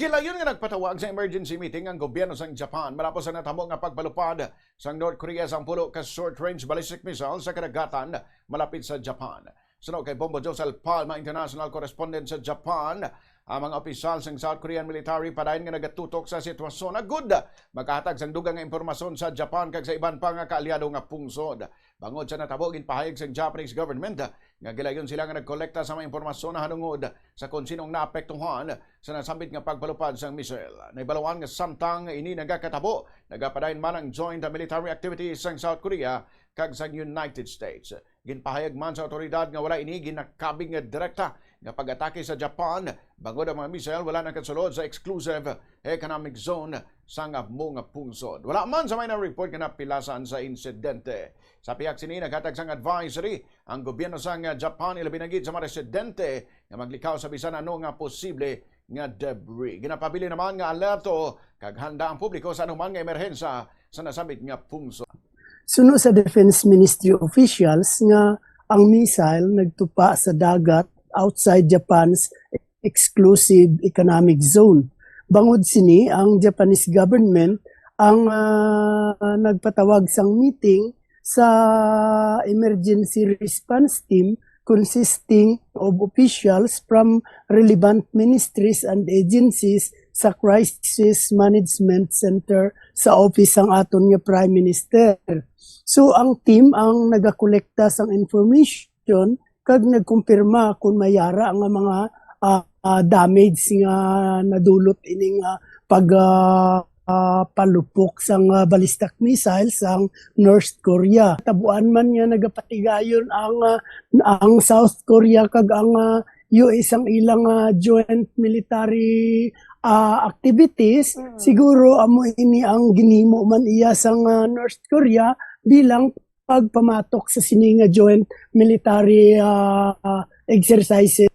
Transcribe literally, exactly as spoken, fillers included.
Gilayon nga nagpatawag sa emergency meeting ang gobyerno sang Japan malapos sa natabo nga pagpalupad sang North Korea sang pulo ka short-range ballistic missile sa kadagatan malapit sa Japan. Suno kay Bombo Josel Palma, international correspondent sa Japan, ang mga opisyal sang South Korean military padayon nga nagatutok sa sitwasyon agud makahatag sang dugang nga impormasyon sa Japan kag sa iban pa nga kaalyado nga pungsod. Bangod sa natabo, ginpahayag sang Japanese government nga gilayon sila nga nagkolekta sa mga impormasyon nahanungod sa kon sino ang naapektuhan sa nasambit nga pagpalupad sang missile. Nahibaluan nga samtang ini nagakatabo, nagapadayon man ang joint military activities sang South Korea kag sang United States. Ginpahayag man sa awtoridad nga wala ini ginakabig nga direkta nga pag-atake sa Japan, bangod ang mga missile wala nakasulod sa exclusive economic zone sang amo nga pungsod. Wala man sa may na-report nga napilasan sa insidente. Sa pihak sini, naghatag sang advisory ang gobyerno sang Japan, ilabi na gid sa mga residente nga maglikaw sa bisan ano nga posible nga debris. Ginapabilin naman nga alerto kag handa ang publiko sa anuman nga emerhensya sa nasambit nga pungsod. Suno sa Defense Ministry officials nga ang missile nagtupa sa dagat outside Japan's exclusive economic zone. Bangod sini, ang Japanese government ang, ah, nagpatawag sang meeting sa emergency response team consisting of officials from relevant ministries and agencies sa Crisis Management Center sa office sang aton nga Prime Minister. So, ang team ang nagakolekta sang information kag nagkumpirma kung may ara nga mga, ah, ah, damage nga nadulot ining, ah, pag, ah, ah, palupok sang, ah, ballistic missile sang North Korea. Tabuan man nga nagapatigayon ang, ah, ang South Korea kag ang, ah, U S ang ilang, ah, joint military, ah, activities. Mm. Siguro amo ini ang ginhimo man iya sang, ah, North Korea bilang pagpamatok sa sini nga joint military, ah, ah, exercises.